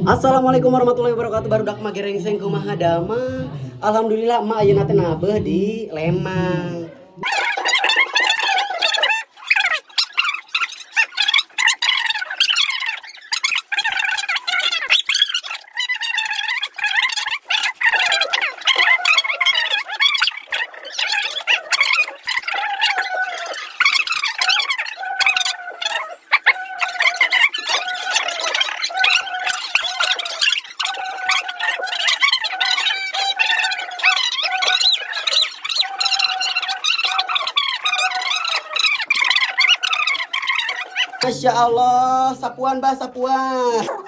Assalamualaikum warahmatullahi wabarakatuh. Barudak Magerengseng, kumaha damang? Alhamdulillah, emak ayeuna teh nabeuh di Lembang. Masya Allah, sapuan, bah, sapuan.